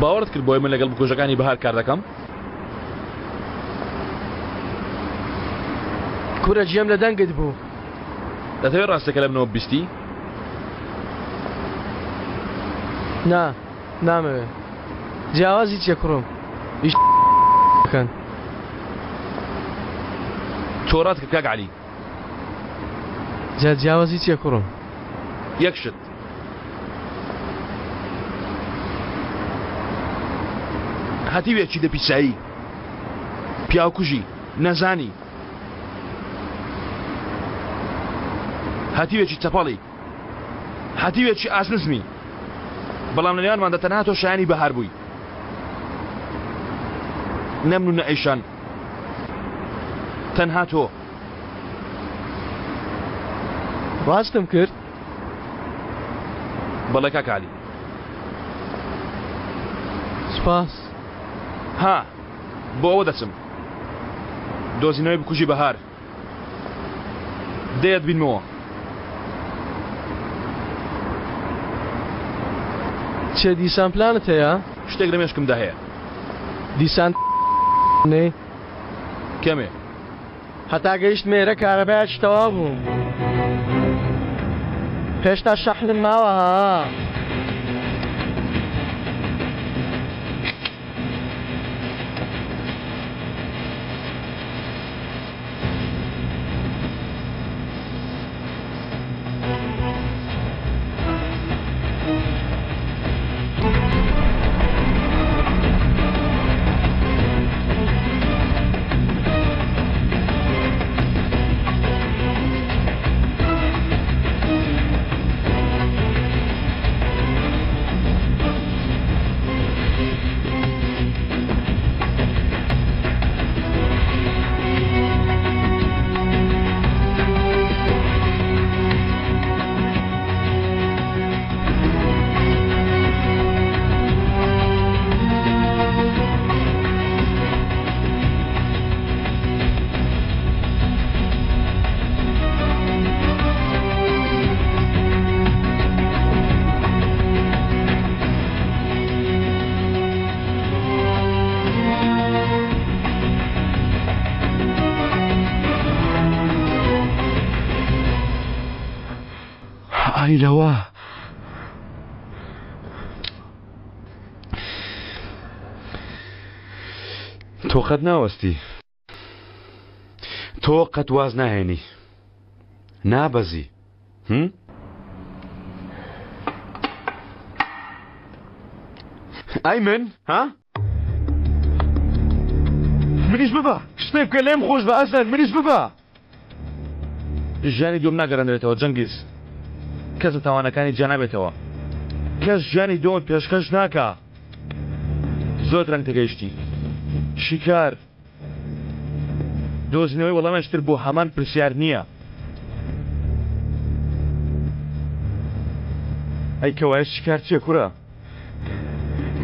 باوەڕت کرد بۆی من لەگەڵ بکوژەکانی بەهار کار دەکەم؟ کورە گوێم لە دەنگت بوو. دەتەوێت ڕاستەکە لە منەوە ببیستی؟ نا نامەوێ. جیاوازی چیە کوڕم؟ ئیش بکەن. تۆ ڕات کرد کاک عەلی. جا جیاوازی چیە کوڕم؟ یەک شت. هەتیوێکی دە پیسایی، پیاوکوژی، نەزانی. هەتیوێکی چەپەڵی، هەتیوێکی ئاست نزمی. بەڵام لە نێوانماندا تەنها تۆ شایانی بەهار بووی. نە من و نە ئەیشان. تەنها تۆ. ڕاستم کرد؟ بەڵێ کاک عەلی. سوپاس. ها، بۆ ئەوە دەچم. دۆزینەوەی بکوژی بەهار. دەیەت بینمەوە. چێ دیسان پلانت هەیە؟ شتێک لە مێشکمدا هەیە. دیسان نەی؟ کەمێ. هەتا گەیشتمە ئێرە کارەبایەکی تەواو بوو. هێشتا شەحنم ماوە ها. ئای لەوە. تۆ قەت ناوەستی. تۆ قەت واز ناهێنی. نابەزی. هم؟ ئای من ها؟ منیش ببە شتێک بکە لێم خۆش بە ئەسەر منیش ببە. ژیانی دووەم ناگەڕێنرێتەوە جەنگیز. کەس لە تاوانەکانی جیا نابێتەوە. کەس ژیانی دووەمت پێشکەش ناکا. زۆر درەنگ تێگەیشتی. شیکار. دۆزینەوەی وەڵامێکی تر بۆ هەمان پرسیار نییە. ئەی کەوایە شیکار چییە کورە؟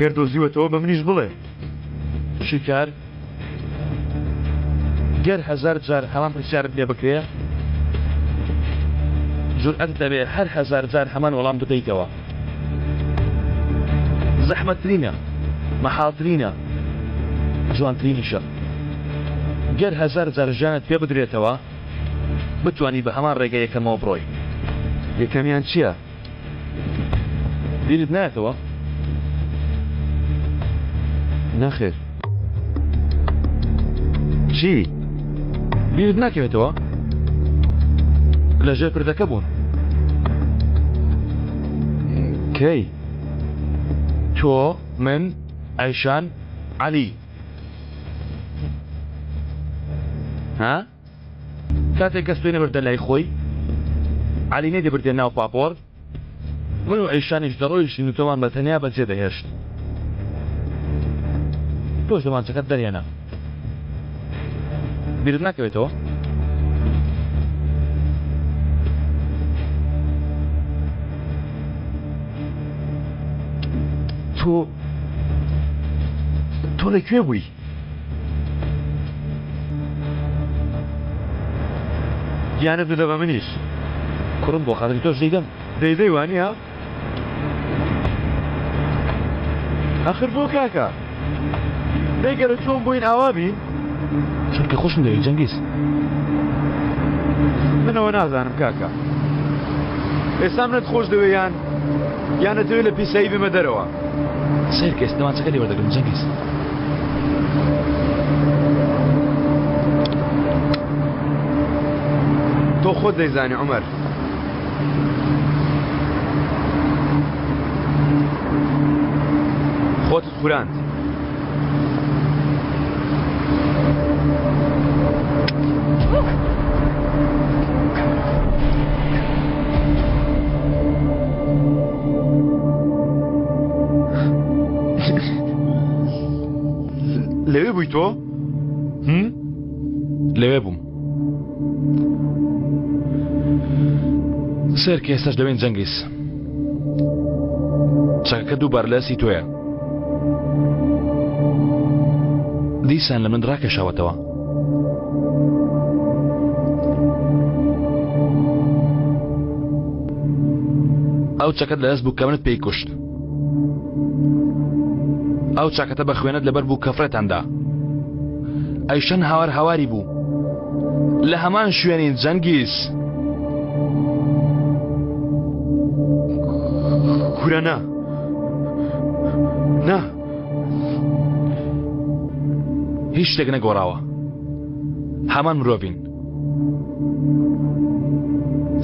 گەر دۆزیوەتەوە بە منیش بڵێ. شیکار، گەر هەزار جار هەمان پرسیارت لێ بکرێ، جورئەتت دەبێ هەر هەزار جار هەمان وەڵام بدەیتەوە. زەحمەتترینە، مەحاڵترینە، جوانترینیشە. گەر هەزار جار ژیانت پێ بدرێتەوە، بتوانی بە هەمان ڕێگە یەکەمەوە بڕۆی. یەکەمیان چییە؟ بیرت نایەتەوە؟ نەخێر. چی؟ بیرت ناکەوێتەوە؟ لە ژێر پردەکە بوون. کەی؟ تۆ، من، ئەیشان، عەلی. ها؟ کاتێک کەس تۆی نەبردە لای خۆی، عەلی نەیدەبردە ناو پاپۆر، من و ئەیشانیش دەڕۆیشتین و تۆمان بە تەنیا بەجێ دەهێشت. تۆش دەمانچەکەت دەرهێنا. بیرت ناکەوێتەوە؟ تۆ تۆ لە کوێ بووی؟ گیانت بدە بە منیش. کوڕم بۆ خاتری تۆش دەیدەم. دەیدەی وانییە؟ ئاخر بۆ کاکە؟ دەی گەرە چۆن بووین ئاوا بین؟ چونکە خۆشم دەوێی جەنگیز. من ئەوە نازانم کاکە. ئێستا منت خۆش دەوێ یان یان ئەتەوێ لە پیسایی بمە دەرەوە؟ سەیرکە ئێستا دەمانچەکە لێ وەردەگرم جەنگیز. تۆ خۆت دەیزانی عومەر. خۆتت خوراند. لەوێ بووی تۆ؟ لەوێ بووم. سەیرکە ئێستاش لەوێن جەنگیز. چەکەکە دووبارە لە دەستی تۆیە. دیسان لە من ڕاکێشاوەتەوە. ئەو چەکەت لە دەست بوو کە منت پێی کوشت. ئەو چاکەتە بە خوێنت لەبەر بوو کە فڕێتان دا. ئەیشەن هاوار هاواری بوو. لە هەمان شوێنین جەنگیز. کورە نا. نا. هیچ شتێک نەگۆڕاوە. هەمان مرۆڤین.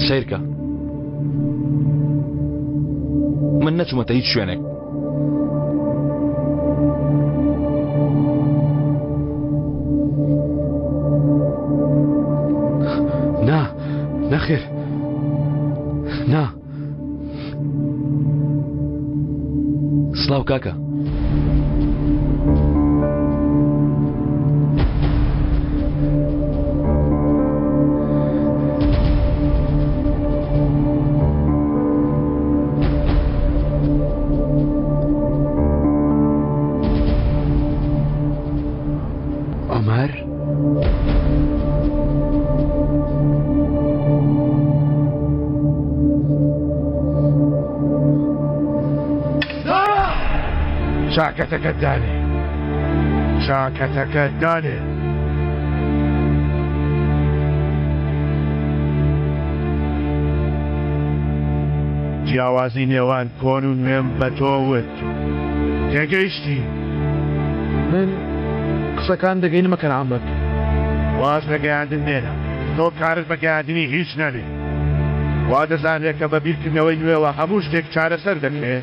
سەیرکە. من نەچوومەتە هیچ شوێنێک. نا، نەخێر. نا. سڵاو کاکە. عومەر؟ چاکەتەکەت دانێ چاکەتەکەت دانێ. جیاوازی نێوان کۆن و نوێم بە تۆ وت تێگەیشتی؟ من قسەکان دەگەینمە کەنعان بەگ. واز لە گەیاندن مێنە، تۆ کارت بە گەیاندنی هیچ نەبێ. وا دەزانرێ کە بە بیرکردنەوەی نوێوە هەموو شتێک چارەسەر دەکرێ؟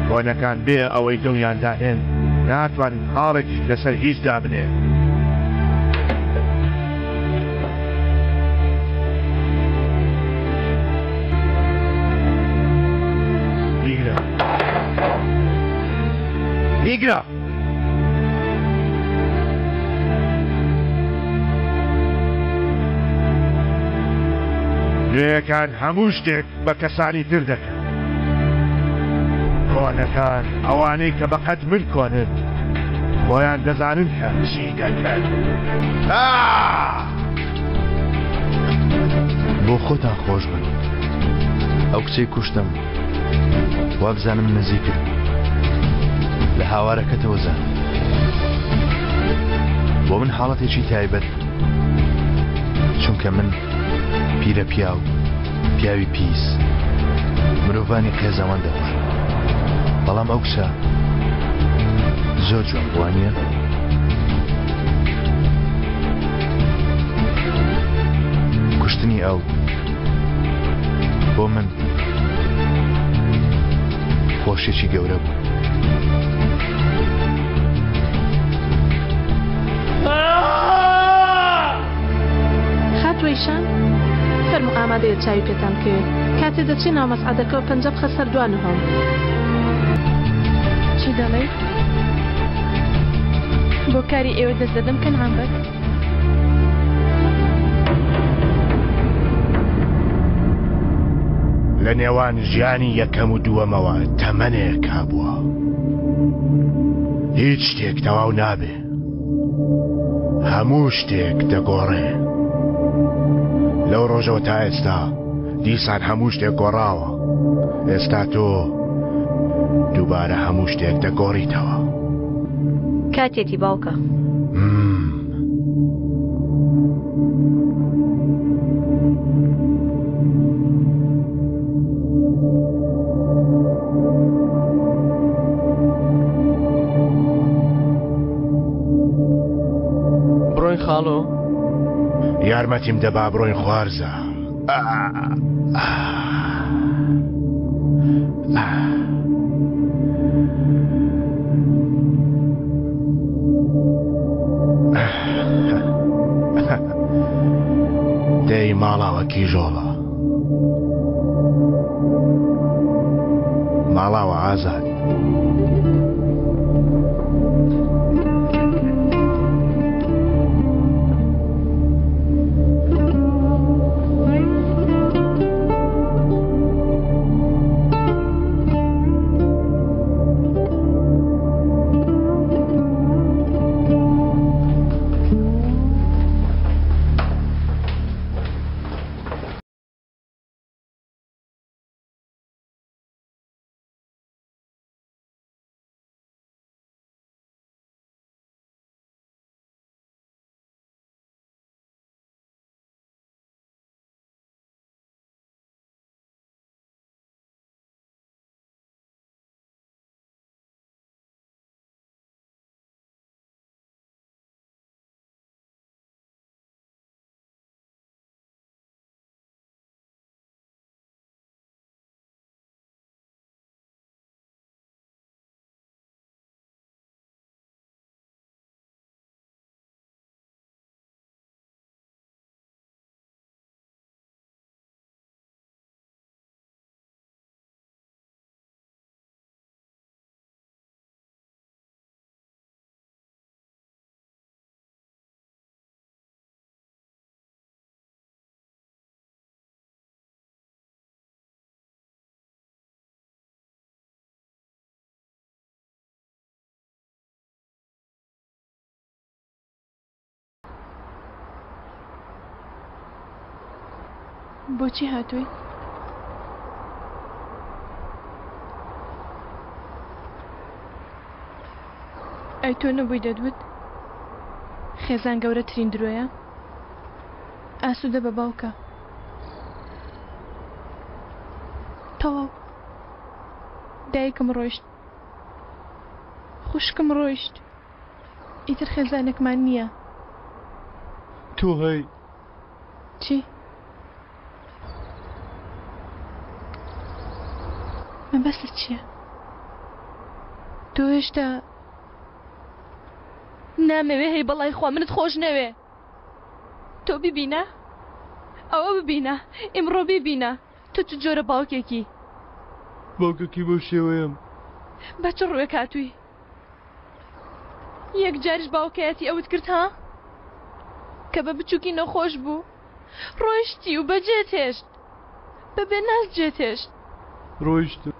کۆنەکان بێ ئەوەی دڵیان دانێن ناتوانن خاڵێکیش لەسەر هیچ دابنێن. بیگرە. بیگرە! نوێیەکان هەموو شتێک بە کەسانی تر دەکەن. کۆنەکان، ئەوانەی کە بەقەد من کۆنن، خۆیان دەزانن کە چی دەکەن. بۆ خۆتان خۆش بن. ئەو کچەی کوشتم وابزانم نزیکت بوو. لە هاوارەکەتەوە زانیم. بۆ من حاڵەتێکی تایبەت بوو. چونکە من پیرە پیاو، پیاوی پیس، مرۆڤانی قێزەوەن دەکوژم. بەڵام ئەو کچە زۆر جوان بوو وانییە؟ کوشتنی ئەو بۆ من خۆشیەکی گەورە بوو. خاتوو ئیشان فەرموو ئامادەیە چاوی پێتان بکەوێ کاتێ دەچی ناو مەسعەدەکەوە پەنجە بخە سەر دوا نهۆم. چی دەڵێی؟ بۆ کاری ئێوە دەست دەدەم کەنعان بەگ. لە نێوان ژیانی یەکەم و دووەمەوە تەمەنێک هەبووە. هیچ شتێک تەواو نابێ. هەموو شتێک دەگۆڕێ. لەو ڕۆژەوە تا ئێستا دیسان هەموو شتێک گۆڕاوە. ئێستا تۆ دووبارە هەموو شتێک دەگۆڕیتەوە. کاتێتی باوکە. بڕۆین خاڵۆ؟ یارمەتیم دە با بڕۆین خوارزا. دەی ماڵاوە کیژۆڵە. ماڵاوە ئازاد. بۆچی هاتووی؟ ئەی تۆ نەبووی دەتوت خێزان گەورەترین درۆیە؟ ئاسوودە بە باوکە. تەواو. دایکم ڕۆیشت. خوشکم ڕۆیشت. ئیتر خێزانێکمان نییە. تۆ هەی. چی؟ مەبەستت چییە؟ تۆ هێشتا نامەوێ هەی بەڵای خوا منت خۆش نەوێ. تۆ ببینە ئەوە ببینە ئیمڕۆ بیبینە تۆ چ جۆرە باوکێکی؟ باوکەکی بەو شێوەیەم. بە چ ڕووێک هاتووی؟ یەک جاریش باوکایەتی ئەوت کرد ها؟ کە بە بچووکی نەخۆش بوو ڕۆیشتی و بەجێت هێشت بە بێناز جێت هێشت. ڕۆیشتم.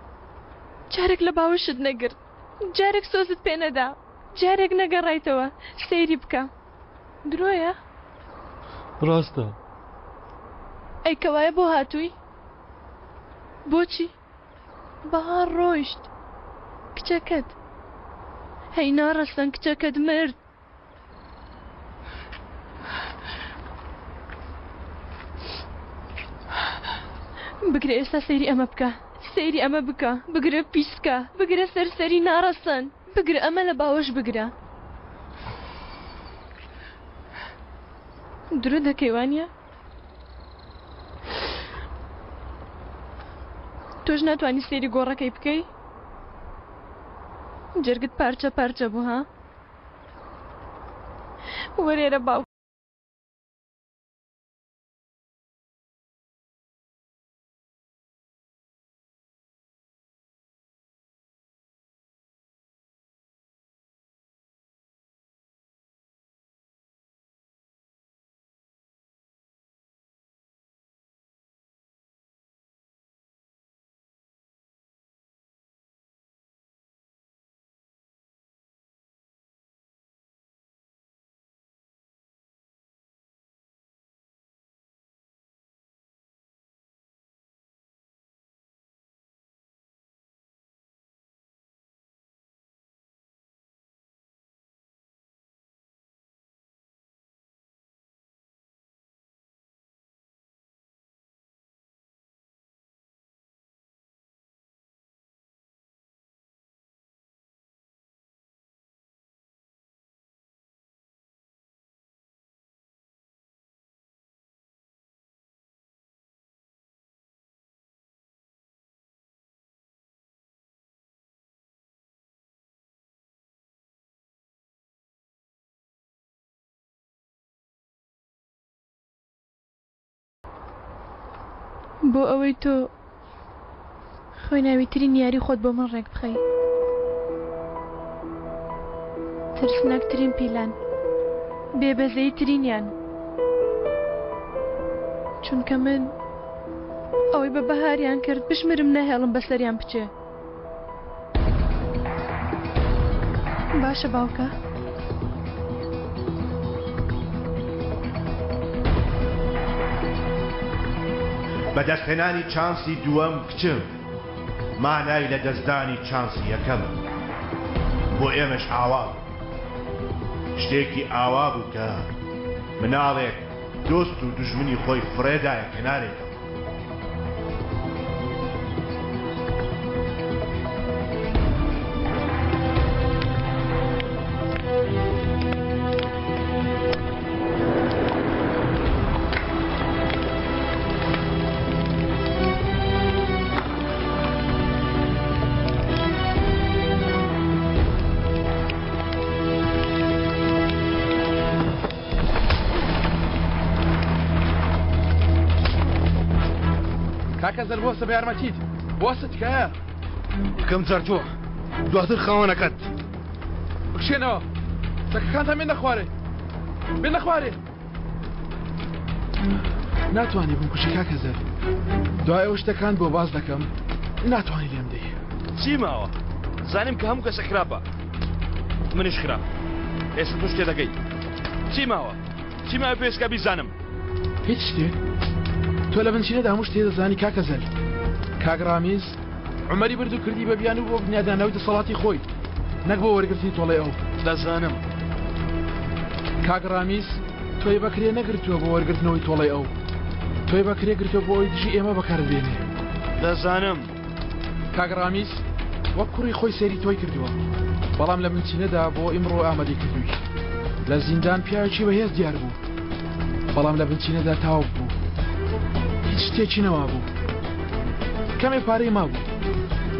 جارێک لە باوەشت نەگرت جارێک سۆزت پێ نەدا جارێک نەگەڕایتەوە سەیری بکە. درۆیە؟ ڕاستە. ئەی کەوایە بۆ هاتووی؟ بۆچی؟ بەهار ڕۆیشت. کچەکەت. هەی ناڕەسەن کچەکەت مرد. بگرە ئێستا سەیری ئەمە بکە. سەیری ئەمە بکە. بگرە پیسکە. بگرە سەرسەری ناڕەسەن. بگرە ئەمە لە باوەش بگرە. درۆ دەکەی وانیە؟ تۆش ناتوانی سەیری گۆڕەکەی بکەی؟ جەرگت پارچە پارچە بوو ها؟ وەرێرە باو. بۆ ئەوەی تۆ خوێناویترین یاری خۆت بۆ من ڕێک بخەی. ترسناکترین پیلان، بێبەزەییترینیان. چونکە من ئەوەی بە بەهاریان کرد بشمرم نەهێڵم بەسەریان بچێ. باشە باوکە. بەدەستهێنانی چانسی دووەم کچم مانای لەدەستدانی چانسی یەکەمە. بۆ ئێمەش ئاوا بوو. شتێکی ئاوا بوو کە مناڵێک دۆست و دوژمنی خۆی فڕێدایە کەنارێکەوە. کاکە زەر بۆسە بە یارمەتیت بۆسە تکایە یەکەم جار تۆ دواتر خاوەنەکەت بکشێنەوە چەکەکانتان بێنە خوارێ بێنە خوارێ ناتوانانی بمکوژی کاکە زەر دوای ئەو شتەکان بۆ باز دەکەم ناتوانانی لێم دەی چی ماوە زانیم کە هەموو کەسە خراپە منیش خراپ ئێستا تۆش تێدەگەی چی ماوە چی ماوە پێشکە بیزانم هیچ شتێک تۆ لە بنچینەدا هەموو شتێ دەزانی کاکە زەل کاک ڕامیز عومەری برد و کردی بە بیانوو بۆ بنیادانەوەی دەسەڵاتی خۆی نەک بۆ وەرگرتنی تۆڵەی ئەو. دەزانم. کاک ڕامیز تۆی بە کرێ نەگرتووە بۆ وەرگرتنەوەی تۆڵەی ئەو. تۆی بە کرێ گرتووە بۆ ئەوەی دژی ئێمە بەکارت بێنێ. دەزانم. کاک ڕامیز وەک کوڕی خۆی سەیری تۆی کردووە، بەڵام لە بنچینەدا بۆ ئیمڕۆ ئامادەی کردووی. لە زیندان پیاوێکی بەهێز دیار بوو. بەڵام لە بنچینەدا تاوک بوو. هیچ شتێکی نەمابوو. کەمێ پارەی مابوو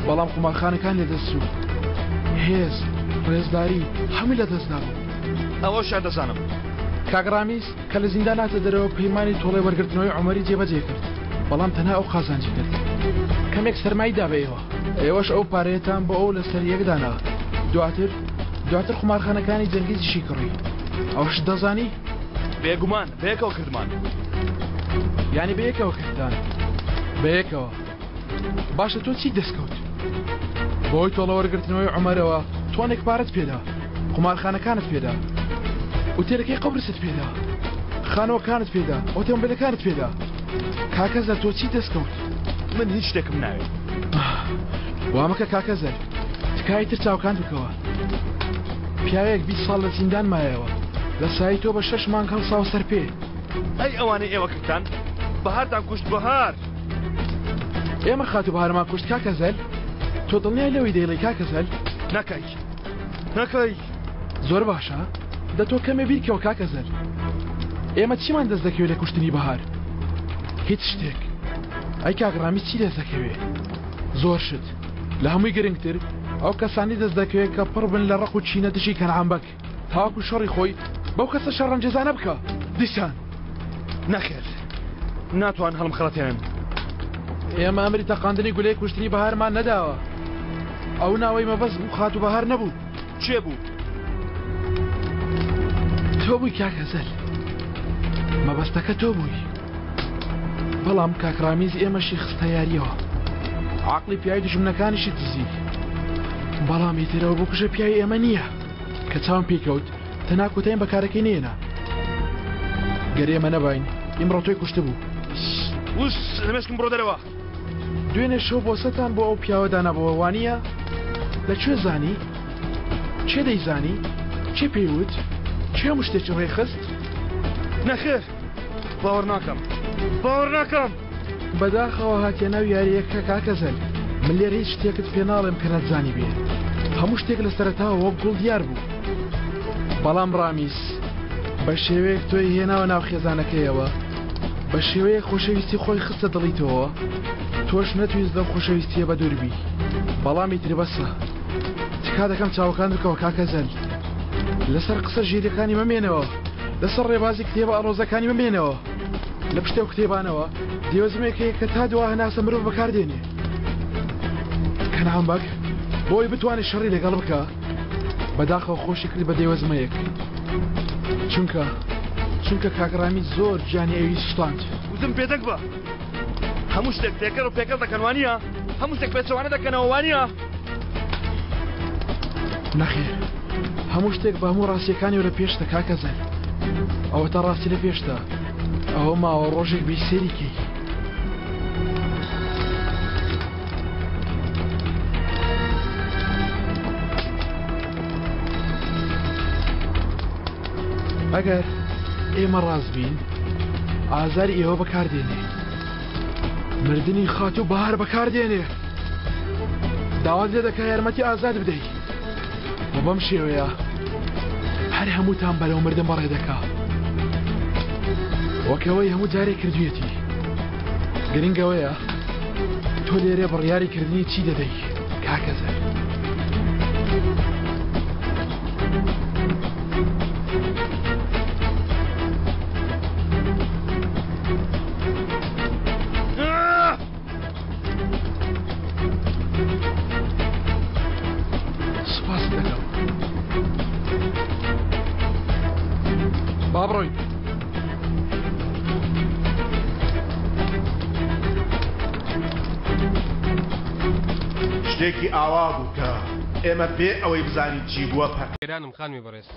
بەڵام قومارخانەکان لەدەست چوو هێز ڕێزداری هەمووی لەدەست دابوو ئەوەشیان دەزانم. کاک ڕامیز کە لە زیندان هاتە دەرەوە پەیمانی تۆڵەی وەرگرتنەوەی عومەری جێبەجێ کرد بەڵام تەنها ئەو قازانجی کرد کەمێک سەرمای دا بە ئێوە ئێوەش ئەو پارەیەتان بۆ ئەو لەسەر یەک دانا دواتر دواتر قومارخانەکانی جەنگیزیشی کڕی ئەوەشت دەزانی؟ بێگومان بەیەکەوە کردمان. یانی بەیەکەوە کردتان؟ بەیەکەوە. باشە تۆ چیت دەستکەوت؟ بەهۆی تۆڵە وەرگرتنەوەی عومەرەوە تۆنێک پارەت پێدا، قومارخانەکانت پێدا، ئوتێلەکەی قوبرست پێدا، خانووەکانت پێدا، ئۆتۆمبێلەکانت پێدا. کاکە زەر تۆ چیت دەستکەوت؟ من هیچ شتێکم ناوێت. وا مەکە کاکە زەر، تکایە تر چاوکانت بکەوە. پیاوێک 20 ساڵ لە زیندان مایەوە لە سایەی تۆ بە شەش مانگ هەڵساوە سەر پێ. ئەی ئەوانەی ئێوە کردتان بەهارتان کوشت بەهار. ئێمە خاتوو بەهارمان کوشت کاکە زەل؟ تۆ دڵنیای لەوەی دەیڵێی کاکە زەل؟ نەکەی نەکەی. زۆر باشە دە تۆ کەمێ بیرکەوە کاکە زەل ئێمە چیمان دەست دەکەوێت لە کوشتنی بەهار؟ هیچ شتێک. ئەی کاک ڕامیز چی دەست دەکەوێ؟ زۆر شت. لە هەمووی گرنگتر ئەو کەسانەی دەست دەکەوێت کە پڕ بن لە ڕق و کینە دژی کەنعان بەگ تاوەکو شەڕی خۆی بەو کەسە شەڕەنگێزانە بکا دیسان. نەخێر ناتوان هەڵمخەڵەتێنن. ئێمە ئەمری تەقاندنی گولەی کوشتنی بەهارمان نەداوە. ئەو ناوەی مەبەست بوو خاتوو بەهار نەبوو. کێ بوو؟ تۆ بووی کاک هەزەل. مەبەستەکە تۆ بووی. بەڵام کاک ڕامیز ئێمەشی خستە یاریەوە. عەقڵی پیاوی دوژمنەکانیشی دزی. بەڵام ئیتر ئەو بکوژە پیاوی ئێمە نییە. کە چاوم پێی کەوت تەنها کۆتاییم بە کارەکەی نەهێنا. گەر ئێمە نەباین ئیمڕۆ تۆی کوشتبوو. وس لە مێشکم بڕۆ دەرەوە. دوێنێ شەو بۆسەتان بۆ ئەو پیاوە دانابۆوە وانییە؟ لە کوێ زانی؟ کێ دەیزانی؟ کێ پێی وت؟ کێ هەموو شتێکی ڕێکخست؟ نەخێر باوەڕ ناکەم باوەڕ ناکەم. بەداخەوە هاتیە ناو یارییەکە کاکە زەل، من لێرە هیچ شتێکت پێ ناڵێم کە نەتزانیبێ، هەموو شتێک لە سەرەتاوە وەک گوڵ دیار بوو، بەڵام ڕامیس بە شێوەیەک تۆی هێناوە ناو خێزانەکەیەوە، بە شێوەیەک خۆشەویستی خۆی خستە دڵی تۆوە، تۆش نەتویست لەو خۆشەویستییە بەدوور بی، بەڵام ئیتر بەسە. تکا دەکەم چاوەکانت بکەوە کاکە زەل، لەسەر قسە ژیرەکانی مەمێنەوە، لەسەر ڕێبازی کتێبە ئاڵۆزەکانی مەمێنەوە. لە پشتی ئەو کتێبانەوە دێوەزمێک هەیە کە تا دوا هەناسە مرۆڤ بەکاردێنێ. کەنعان بەگ بۆی بتوانێت شەڕی لەگەڵ بکە بەداخەوە خۆشی کرد بە دێوەزمەیەک چونکە چونکە کاکڕامی زۆر گیانی ئەوی سوستاند. وتم بێدەنگ بە. هەموو شتێک تێکەڵ و پێکەڵ دەکەن وانییە؟ هەموو شتێک پێچەوانە دەکەنەوە وانییە؟ نەخێر هەموو شتێک بە هەموو ڕاستیەکانیەوە لە پێشتە کاکە زەل ئەوەتا ڕاستی لە پێشتە ئەوە ماوە ڕۆژێک بی سێری کەی. ئەگەر ئێمە ڕاست بین ئازاری ئێوە بەکاردێنێ مردنی خاتوو بەهار بەکاردێنێ داوات لێ دەکا یارمەتی ئازاد بدەیت و بەم شێوەیە هەر هەمووتان بەرەو مردن بەڕێ دەکا وەکەوەی هەموو جارێک کردویەتی گرنگەوەیە تۆ لێرە بڕیاری کردنی چی دەدەی کاکە زەر سوپاست دەکەم. با بڕۆین. شتێکی ئاوا بوو کە ئێمە بێ ئەوەی بزانین چی بووە پەک. ئێرانم خانمی بەڕێز.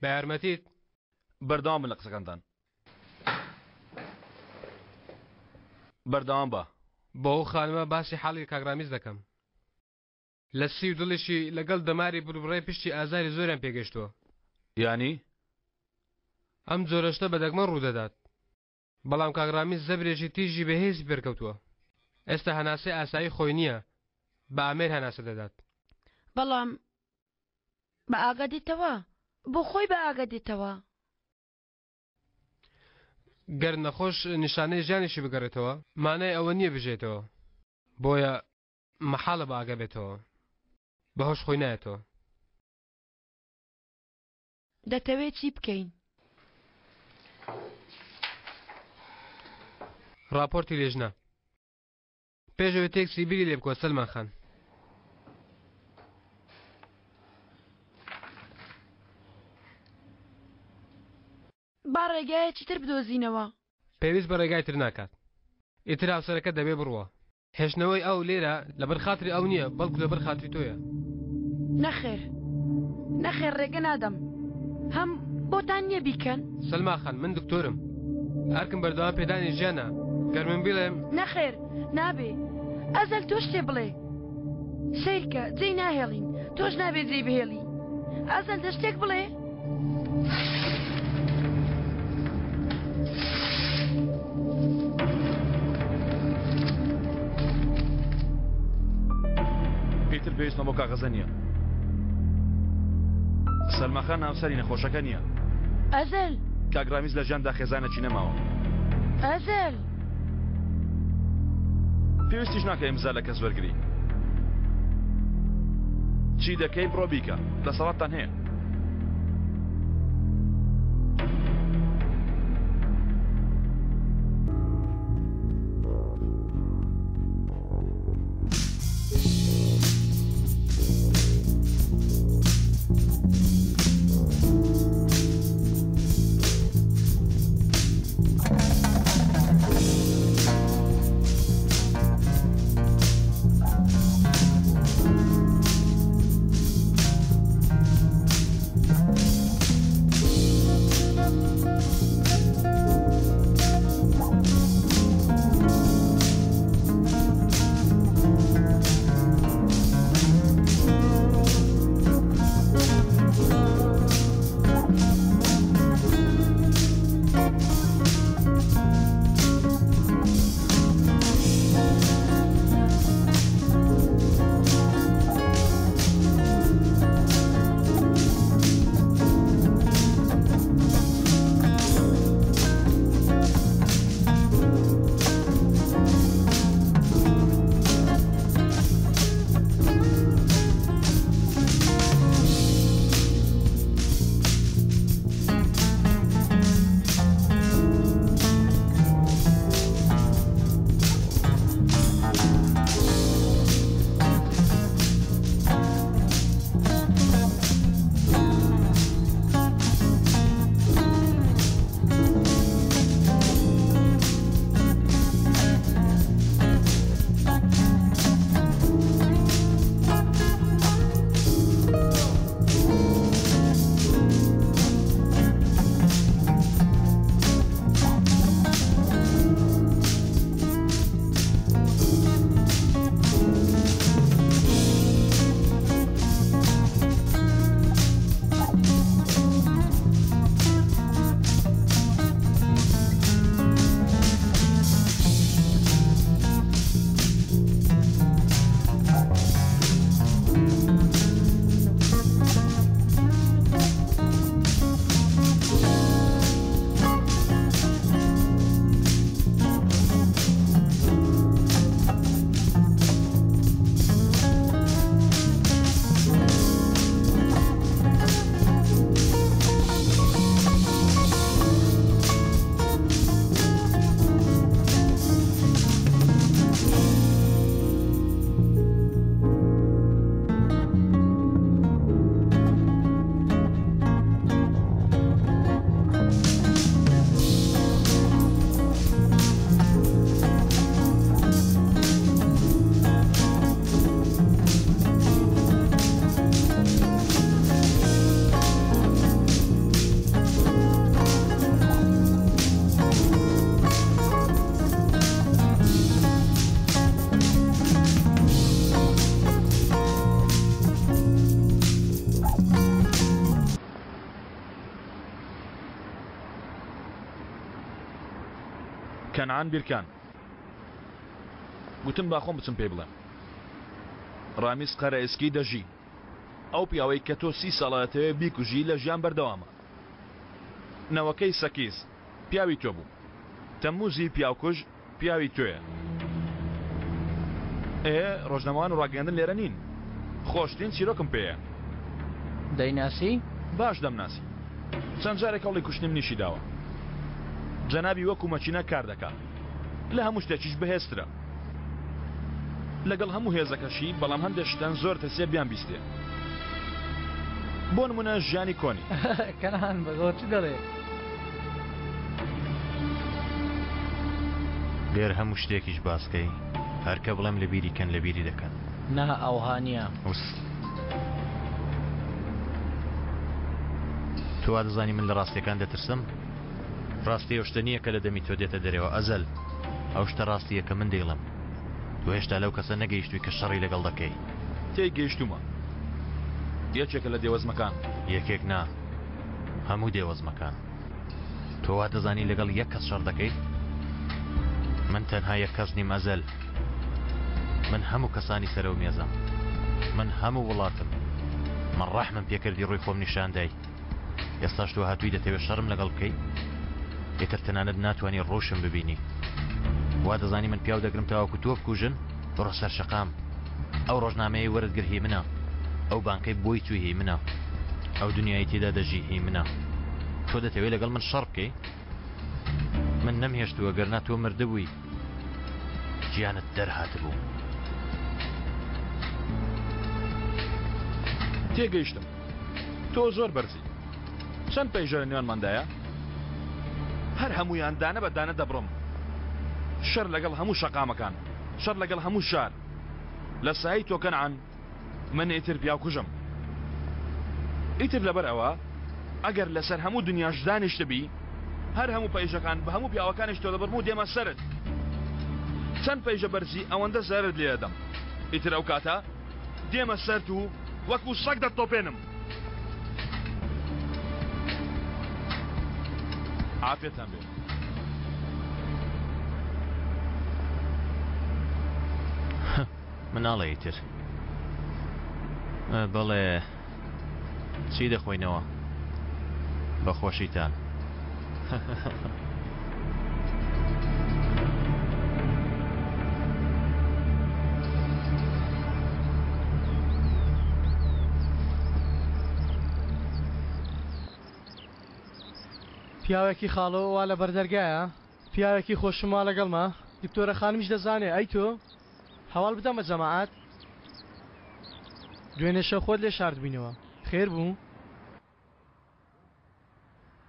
بە یارمەتیت. بەردەوام بن لە قسەکانتان. بەردەوام بە. بۆ ئەو خانمە باسی حاڵی کاک ڕامیز دەکەم. لە سی و دڵیشی لەگەڵ دەماری بڕبڕەی پشتی ئازاری زۆریان پێگەشتووە. یانی؟ ئەم جۆرە شتە بە دەگمەن ڕوودەدات. بەڵام کاک ڕامیز زەبرێکی تیژی بەهێزی بەرکەوتووە. ئێستا هەناسەی ئاسایی خۆی نییە، بە ئامێر هەناسە دەدات. بەڵام بە ئاگا دێتەوە؟ بۆ خۆی بە ئاگا دێتەوە؟ گەر نەخۆش نیشانەی ژیانیشی بگەڕێتەوە مانای ئەوە نییە بژێتەوە بۆیە مەحاڵە بە ئاگا بێتەوە بەهۆش خۆی نایەتەوە. دەتەوێ چی بکەین؟ ڕاپۆرتی لێژنە پێش ئەوەی تێکسی بیری لێ بکەوە سەلمان خان. با ڕێگایەکی تر بدۆزینەوە. پێویست بە ڕێگای تر ناکات. ئیتر هاوسەرەکەت دەبێ بڕوا. هێشتنەوەی ئەو لێرە لەبەر خاتری ئەو نییە، بەڵکو لەبەر خاتری تۆیە. نەخێر، نەخێر ڕێگە نادەم. هەم بۆتان نییە بیکەن؟ سەلما خان، من دکتۆرم. ئەرکم بەردەوام پێدانی ژیانە. گەر من بیڵێم. نەخێر، نابێ. ئەزەل تۆ شتێ بڵێ. سەیرکە، جێی ناهێڵین. تۆش نابێ جێی بهێڵی. ئەزەل دە شتێک بڵێ. ئیتر پێویستمە بۆ کاغەزە نییە. سەلما خان هاوسەری نەخۆشەکە نییە. ئەزەل. کاک ڕامیز لە ژیاندا خێزانێکی نەماوە. ئەزەل. پێویستیش ناکە ئیمزا لە کەس وەرگری. چی دەکەی بڕۆ بیکە. دەسەڵاتتان هەیە. کەنعان بیرکان. گوتم با خۆم بچم پێی بڵێم. ڕامیز قەرەئێسکی دەژی. ئەو پیاوەی کە تۆ سی ساڵە دەتەوێ بیکوژی لە ژیان بەردەوامە. نەوەکەی سەکیز پیاوی تۆ بوو. تەمموزی پیاوکوژ پیاوی تۆیە. ئێ ڕۆژنامەوان و ڕاگەیاندن لێرە نین. خۆشترین چیرۆکم پێیە. دەیناسی؟ باش دەمناسی. چەند جارێک هەوڵی کوشتنی منیشی داوە. جەنابی وەکو مەکینە کار دەکا. لە هەموو شتێکیش بەهێزترە. لەگەڵ هەموو هێزەکەشی، بەڵام هەندێ شتەن زۆر ترسێ بیانبیستێ. بۆ نموونە ژیانی کۆنی. کەنعان بەگۆ چ دەڵێ؟ گەر هەموو شتێکیش باس کەی هەر کە بڵێم لەبیری کەن لەبیری دەکەن. نا ئەوها نییە. ئوس. تۆ وا دەزانی من لە ڕاستیەکان دەترسم؟ ڕاستی ئەو شتە نییە کە لە دەمی تۆ دێتە دەرەوە ئەزەل. ئەو شتە ڕاستییە کە من دەیڵێم. تۆ هێشتا لەو کەسە نەگەیشتووی کە شەڕی لەگەڵ دەکەی. تێی گەیشتوومە. یەکێکە لە دێوەزمەکان. یەکێک نا. هەموو دێوەزمەکان. تۆ وا دەزانی لەگەڵ یەک کەس شەڕ دەکەی؟ من تەنها یەک کەس نیم ئەزەل. من هەموو کەسانی سەرەو مێزم. من هەموو وڵاتم. من ڕەحمم پێکردی ڕووی خۆم نیشاندای. ئێستاش تۆ هاتووی دەتەوێت شەڕم لەگەڵ بکەی؟ ئیتر تەنانەت ناتوانی ڕووشم ببینی. وا دەزانی من پیاو دەگرم تاوەکو تۆ بکوژن؟ بڕۆ سەر شەقام. ئەو ڕۆژنامەیەی وەرت گرت هی منە. ئەو بانکەی بۆی چووی هی منە. ئەو دنیای تێدا دەژی هی منە. تۆ دەتەوێت لەگەڵ من شەڕ بکەی؟ من نەمهێشتووە گەرنا تۆ مردبووی گیانت دەرهاتبوو. تێگەیشتم. تۆ زۆر بەرزی. چەند پەیژە لە نێوانماندایە؟ هەر هەموویان دانە بە دانە دەبڕم. شەر لەگەڵ هەموو شەقامەکان، شەڕ لەگەڵ هەموو شار. لە سایەی تۆ کەنعان، من ئیتر پیاوکوژم. ئیتر لەبەر ئەوە ئەگەر لەسەر هەموو دنیاش دانیشتبی، هەر هەموو پەیژەکان بە هەموو پیاوەکانیش تۆ دەبڕم و دێمە سەرت. چەند پەیژە بەرزی ئەوەندە زەرەرت لێ دەدەم. ئیتر ئەو کاتە دێمە سەرت و وەکو سەگ دەتتۆپێنم. عافیەتان بێ. مناڵە ئیتر. بەڵێ چی دەخۆینەوە؟ بە خۆشیتان. پیاوێکی خاڵۆ وا لە بەردەرگایە پیاوێکی خۆشم وا لەگەڵمە دکتۆرە خانمیش دەزانێ ئەی تۆ هەواڵ بدەمە جەماعەت دوێنێ شەو خۆت لێ شاردبووینەوە خێر بوو؟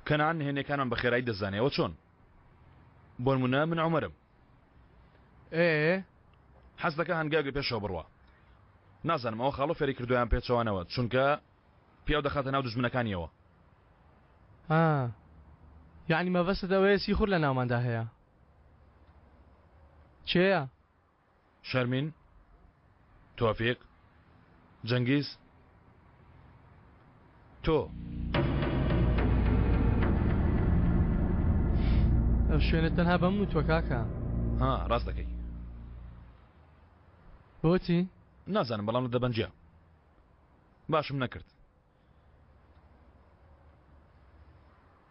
کەنعان نهێنیەکانمان بە خێرایی دەزانێ ئەوە چۆن؟ بۆنمونە من عومەرم. ئێ. حەز دەکا هەنگاوێک لە پێشەوە بڕوا. نازانم ئەوە خاڵۆ فێری کردووە یان پێچەوانەوە چونکە پیاو دەخاتە ناو دوژمنەکانیەوە. ها یەعنی مەبەستت ئەوەیە سیخوڕ لە ناوماندا هەیە؟ کێیە؟ شەرمین، تۆفیق، جەنگیز، تۆ. ئەو شوێنە تەنها بەم وتوە کاکە. ها ڕاست دەکەی. بۆچی؟ نازانم بەڵام لە دەبەنجە باشم نەکرد.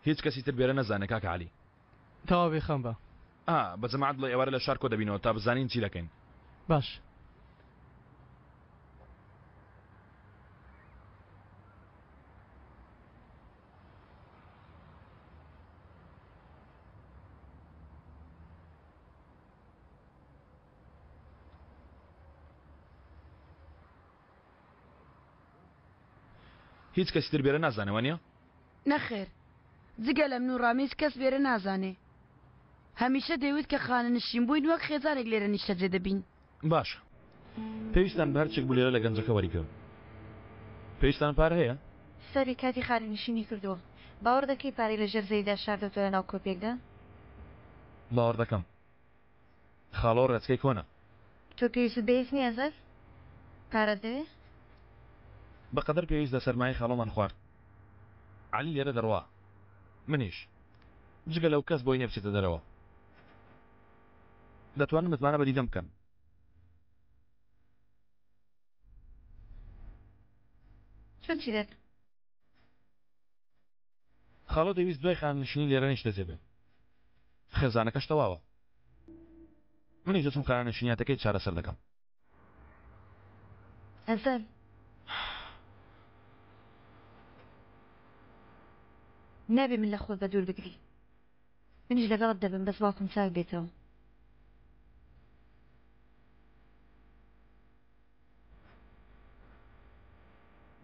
هیچ کەسی تر بێرە نەزانێ کاکە عەلی. تەواو بێخەم بە. ئا بە جەماعەت بڵێ ئێوارە لە شار کۆ دەبینەوە تا بزانین چی دەکەین. باش. هیچ کەسی تر بێرە نازانێ وانیە؟ نەخێر جگە لە من و ڕامیز کەس لێرە نازانێ. هەمیشە دەیوت کە خانەنشین بووین وەک خێزانێک لێرە نیشتەجێ دەبین. باشە پێویستان بە هەرچێک بوو لێرە لە گەنجەکە وەریگرن. پێویستان پارە هەیە؟ حسابی کاتی خانەنشینی کردووە. باوەڕ دەکەی پارەی لە ژێر زەویدا شاردۆتەوە لە ناو کۆپێکدا؟ باوەڕ دەکەم. خاڵۆ ڕێچکەی کۆنە. تۆ پێویستت بە هیچ نییە ئەزەل؟ پارەت دەوێ؟ بە قەدەر پێویست لە سەرمایەی خاڵۆمان خوارد. عەلی لێرە دەڕوا. منیش. جگە لەو کەس بۆی نیە بچێتە دەرەوە. دەتوانن متمانە بە دیدەم بکەن. تۆ چی دەکەی؟ خاڵۆ دەیویست دوای خانەنشینی لێرە نیشتەجێ بێ. خێزانەکەش تەواوە. منیش دەچم خانەنشینیاتەکەی چارەسەر دەکەم. ئەزەل. نابێ من لە خۆت بەدوور بگری. منیش لەگەڵت دەبم بەس باوکم چاک بێتەوە.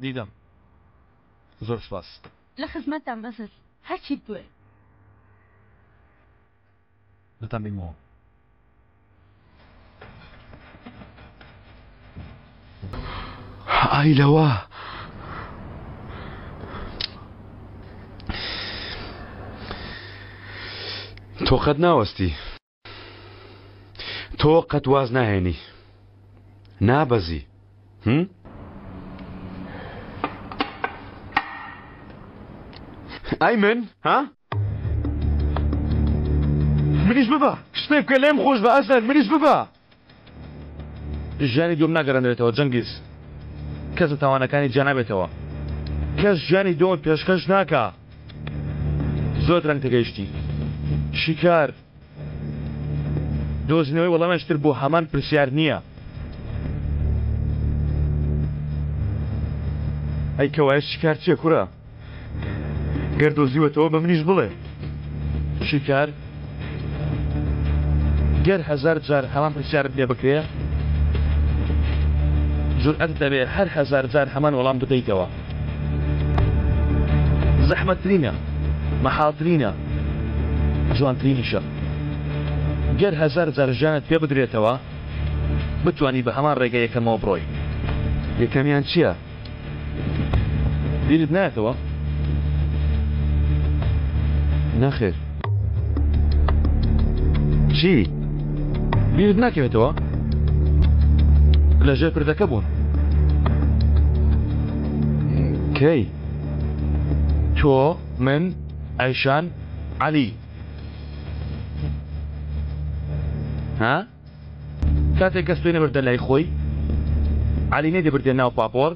دیدەم. زۆر سپاس. لە خزمەتتام ئەزەل. هەرچیت بوێ. دەتان بینمەوە. ئای لەوە. تۆ قەت ناوەستی. تۆ قەت واز ناهێنی. نابەزی. هم؟ ئای من ها؟ منیش ببە شتێک بکە لێم خۆش بە ئەزەل منیش ببە ژیانی دووەم ناگەڕێنرێتەوە جەنگیز کەس لە تاوانەکانی جیا نابێتەوە کەس ژیانی دووەمت پێشکەش ناکا زۆر درەنگ تێگەیشتی شیکار دۆزینەوەی وەڵامێکی تر بۆ هەمان پرسیار نییە. ئەی کەوایە شیکار چییە کورە؟ گەر دۆزیوەتەوە بە منیش بڵێ. شیکار، گەر هەزار جار هەمان پرسیارت لێ بکرێ، جورئەتت ئەبێ هەر هەزار جار هەمان وەڵام بدەیتەوە. زەحمەتترینە، مەحاڵترینە، جوانترینیشە. گەر هەزار جار ژیانت پێ بدرێتەوە، بتوانی بە هەمان ڕێگە یەکەمەوە بڕۆی. یەکەمیان چییە؟ بیرت نایەتەوە؟ نەخێر. چی؟ بیرت ناکەوێتەوە؟ لە ژێر پردەکە بوون. کەی؟ تۆ، من، ئایشان، عەلی. ها؟ کاتێک کەس تۆی نەبردە لای خۆی، عەلی نەیدەبردە ناو پاپۆڕ،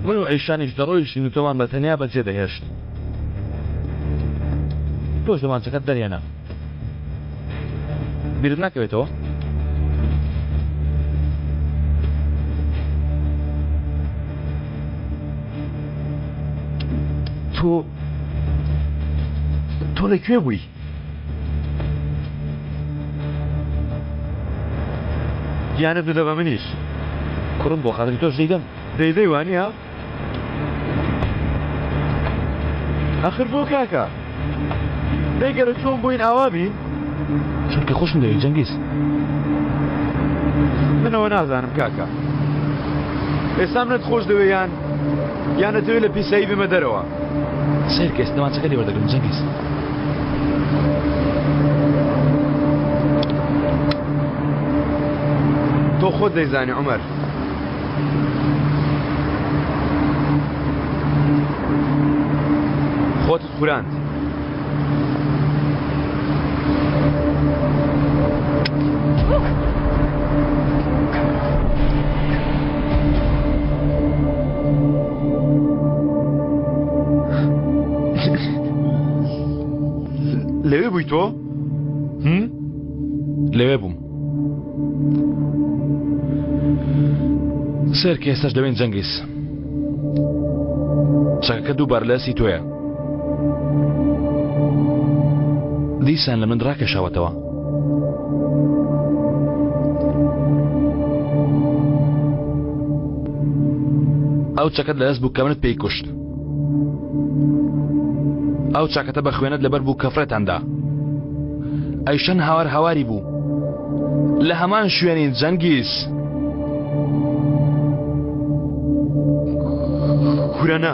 من و ئەیشانیش دەڕۆیشتین و تۆمان بە تەنیا بەجێ دەهێشت. تۆش دەمانچەکەت دەرهێنا. بیرت ناکەوێتەوە؟ تۆ تۆ لە کوێ بووی؟ گیانت بدە بە منیش. کوڕم بۆ خاتری تۆش دەیدەم. دەیدەی وانیە؟ ئەخر بۆ کاکە؟ دەی گەرە چۆن بووین ئاوا بین؟ چونکە خۆشم دەوێی جەنگیز. من ئەوە نازانم کاکە. ئێستا منت خۆش دەوێ یان یان ئەتەوێ لە پیسایی بمە دەرەوە؟ سەیرکە ئێستا دەمانچەکە لێ وەردەگرم جەنگیز. تۆ خۆت دەیزانی عومەر. خۆتت خوراند. لەوێ بووی تۆ؟ لەوێ بووم. سەیرکە ئێستاش لەوێن جەنگیز. چەکەکە دووبارە لە دەستی تۆیە. دیسان لە من ڕاکێشاوەتەوە. ئەو چەکەت لە دەست بوو کە منت پێی کوشت. ئەو چاکەتە بە خوێنت لەبەر بوو کە فڕێتان دا. ئەیشەن هاوار هاواری بوو. لە هەمان شوێنین جەنگیز. کورە نا.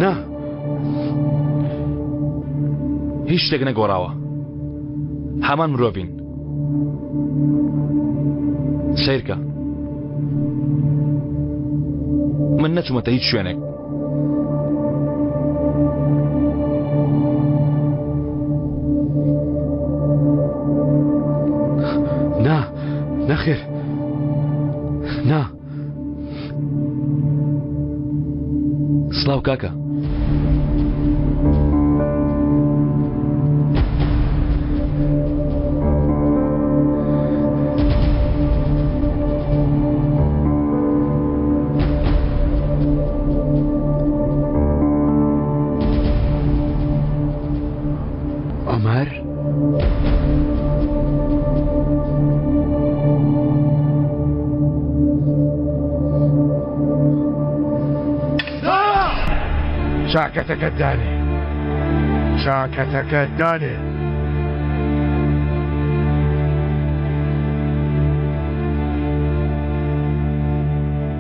نا. هیچ شتێک نەگۆڕاوە. هەمان مرۆڤین. سەیرکە. من نەچوومەتە هیچ شوێنێک. نەخێر نا سڵاو کاکە. عومەر؟ چاکەتەکەت دانێ چاکەتەکەت دانێ.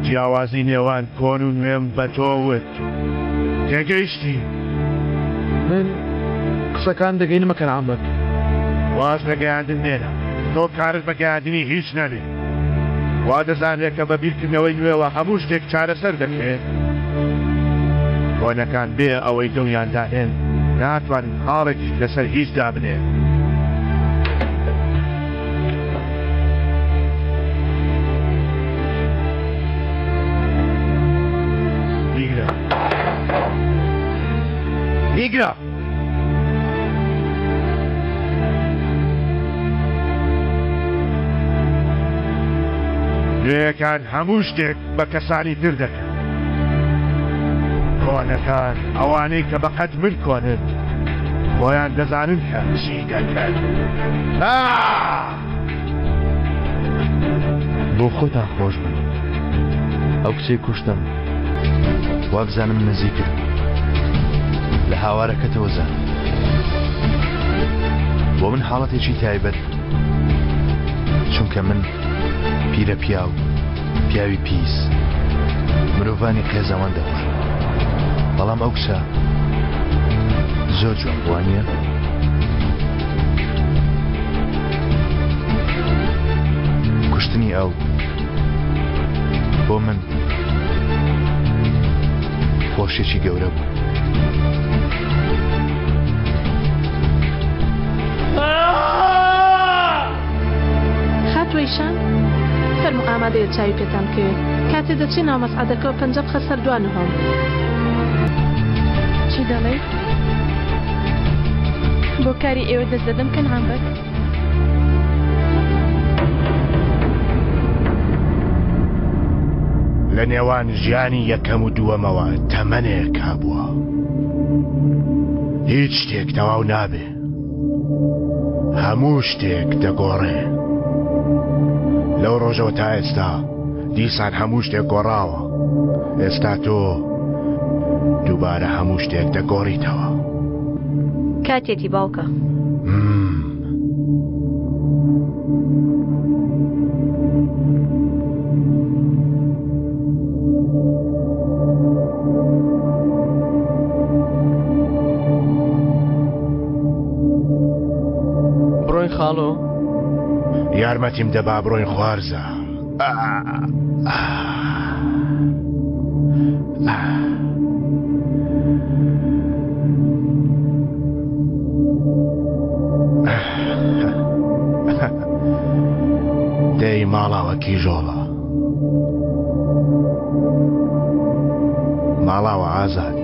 جیاوازی نێوان کۆن و نوێم بە تۆ وت تێگەیشتی؟ من قسەکان دەگەینمە کەنعان بەگ. واز لە گەیاندن مێنە، تۆ کارت بە گەیاندنی هیچ نەبێ. وا دەزانرێ کە بە بیرکردنەوەی نوێوە هەموو شتێک چارەسەر دەکرێ. کۆنەکان بێ ئەوەی دڵیان دانێن ناتوانن خاڵێکیش لەسەر هیچ دابنێن. بیگرە. بیگرە. نوێیەکان هەموو شتێک بە کەسانی تر دەکەن. کۆنەکان، ئەوانەی کە بەقەد من کۆنن، خۆیان دەزانن کە چی دەکەن. بۆ خۆتان خۆش بن. ئەو کچەی کوشتم وابزانم نزیکت بوو. لە هاوارەکەتەوە زانیم. بۆ من حاڵەتێکی تایبەت بوو. چونکە من پیرە پیاو، پیاوی پیس، مرۆڤانی قێزەوەن دەکوژم. بەڵام ئەو کچە زۆر جوان بوو، وانییە؟ کوشتنی ئەو بۆ من خۆشیەکی گەورە بوو. خاتوو ئیشان فەرموو ئامادەیە چاوی پێتان بکەوێ کاتێ دەچێ ناو مەسعەدەکەوە پەنجە بخە سەر دوا نهۆم. چی دەڵێی؟ بۆ کاری ئێوە دەست دەدەم کەنعان بەگ. لە نێوان ژیانی یەکەم و دووەمەوە تەمەنێک هەبووە. هیچ شتێک تەواو نابێ. هەموو شتێک دەگۆڕێ. لەو ڕۆژەوە تا ئێستا دیسان هەموو شتێک گۆڕاوە. ئێستا تۆ دووبارە هەموو شتێک دەگۆڕیتەوە. کاتیەتی باوکە. بڕۆین خاڵۆ؟ یارمەتیم دە با بڕۆین خوارزا. دەی ماڵاوە کیژۆڵە. ماڵاوە ئازاد.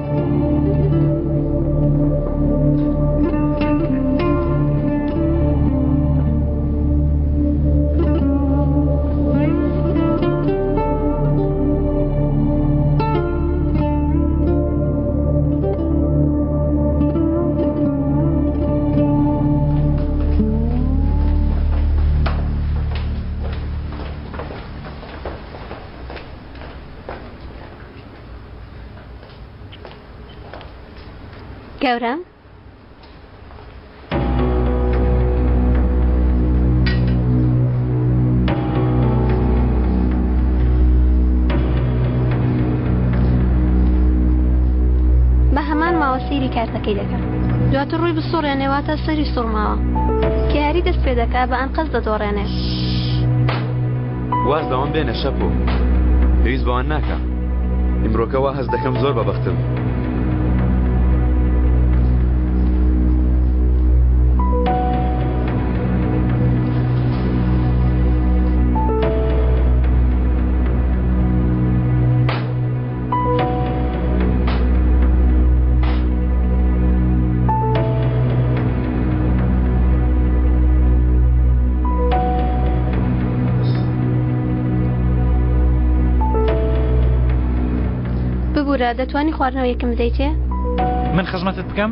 گەورەم بە هەمان ماوە سەیری کارتەکەی دەکا دواتر ڕووی بسوڕێنێ واتە سەری سوڕماوە کە یاری دەست پێ دەکا بە ئەنقەست دەدۆڕێنێ. واز لەوان بێنە شەپۆ پێویست بەوان ناکا ئیمرۆکە وا هەست دەکەم زۆر بەبەختم. ببورە دەتوانی خواردنەوەیەکم بدەیتێ؟ من خزمەتت بکەم؟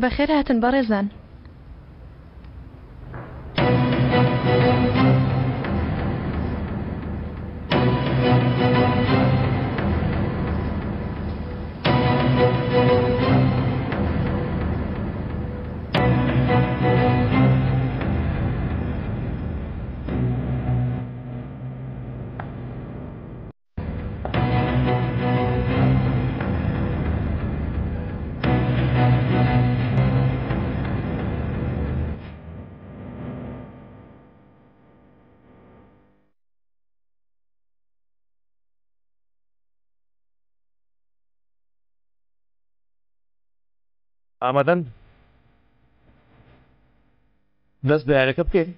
بەخێر هاتن بەڕێزان. ئامادەن دەست بە یاریەکە بکەین؟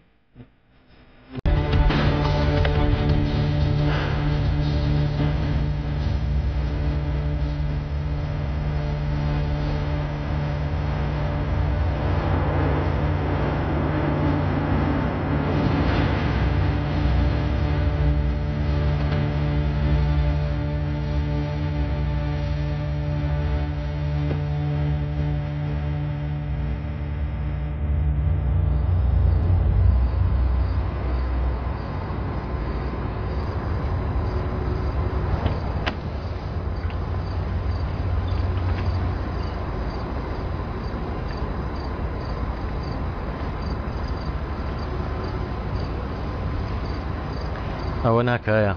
ئەوە ناکایە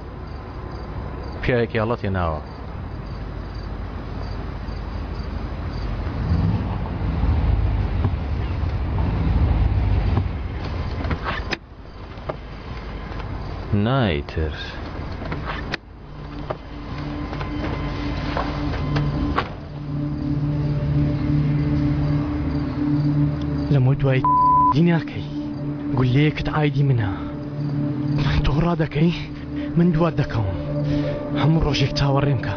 پیاوێکی هەڵەت هێناوە. نا ئیتر. لەمە دوای دی ناکەی گولەیەکت عایدی منە تۆ ڕادەکەی من دوات دەکەوم هەموو ڕۆژێک چاوەڕێم کە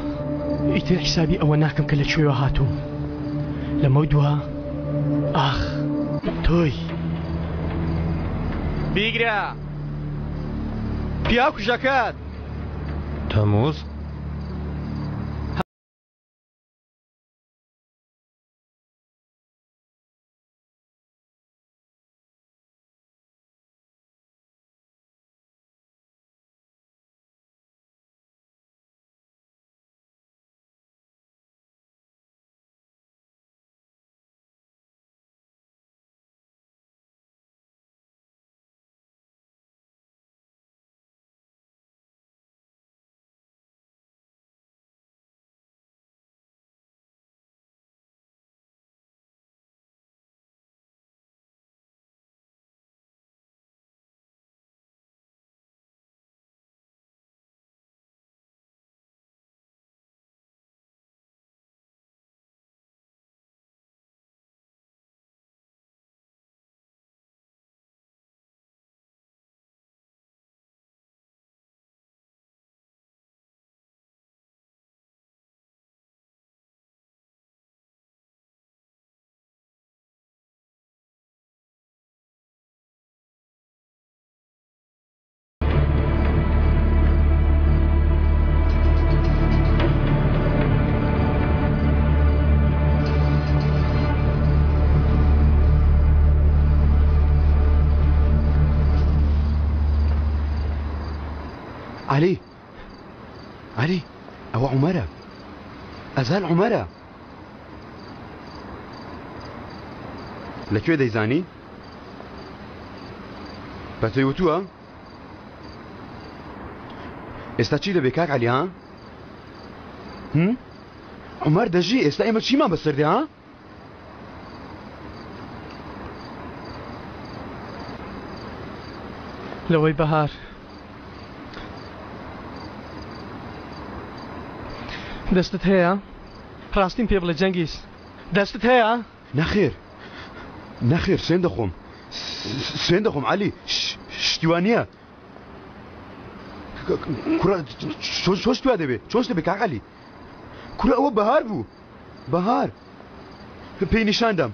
ئیتر حیسابی ئەوە ناکەم کە لە کوێوە هاتووم لەمە دوا ئاخ تۆی بیگرە پیاو کوژەکەت تەموز؟ عەلی عەلی ئەوە عومەرە ئەزال عومەرە لە کوێ دەیزانی؟ بە تۆی وتووە؟ ئێستا چی دەبێ کاک عەلی ها؟ هم؟ عومەر دەژی ئێستا ئێمە چیمان بەسەر دێ ها؟ لەوەی بەهار دەستت هەیە؟ ڕاستیم پێ بڵێ جەنگیز دەستت هەیە؟ نەخێر نەخێر سوێن دەخۆم سوێن دەخۆم عەلی شتی وا نییە کوڕە چۆن چۆن شتی وا دەبێ چۆن دەبێ کاک عەلی کوڕە ئەوە بەهار بوو بەهار پێی نیشان دام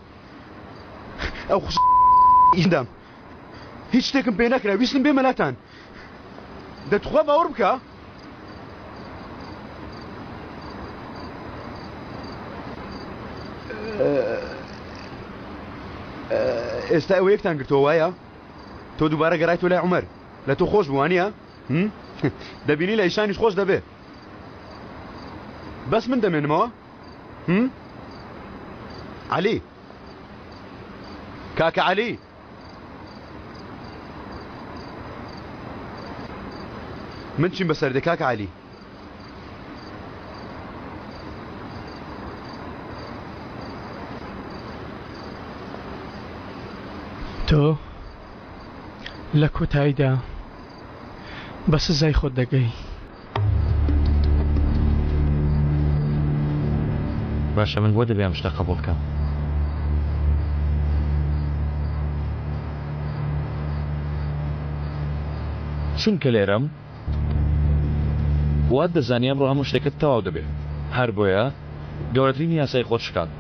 ئەو خوش دام هیچ شتێکم پێ نەکرا ویستم بێمە لاتان دەتخوا باوەڕ بکە ئێستا ئەوە یەکتان گرتەوە وایە تۆ دووبارە گەڕایتەوە لای عومەر لە تۆ خۆش بوو وانییە دەبینی لە ئیشانیش خۆش دەبێ بەس من دەمێنمەوە عەلی کاکە عەلی من چیم بەسەر دێ کاکە عەلی؟ تۆ لە کۆتاییدا بە سزای خۆت دەگەی. باشە من بۆ دەبێ ئەم شتە قبوڵ کەم؟ چونکە لێرەم وات دەزانی ئەمڕۆ هەموو شتێکت تەواو دەبێ هەر بۆیە گەورەترین یاسای خۆت شکاند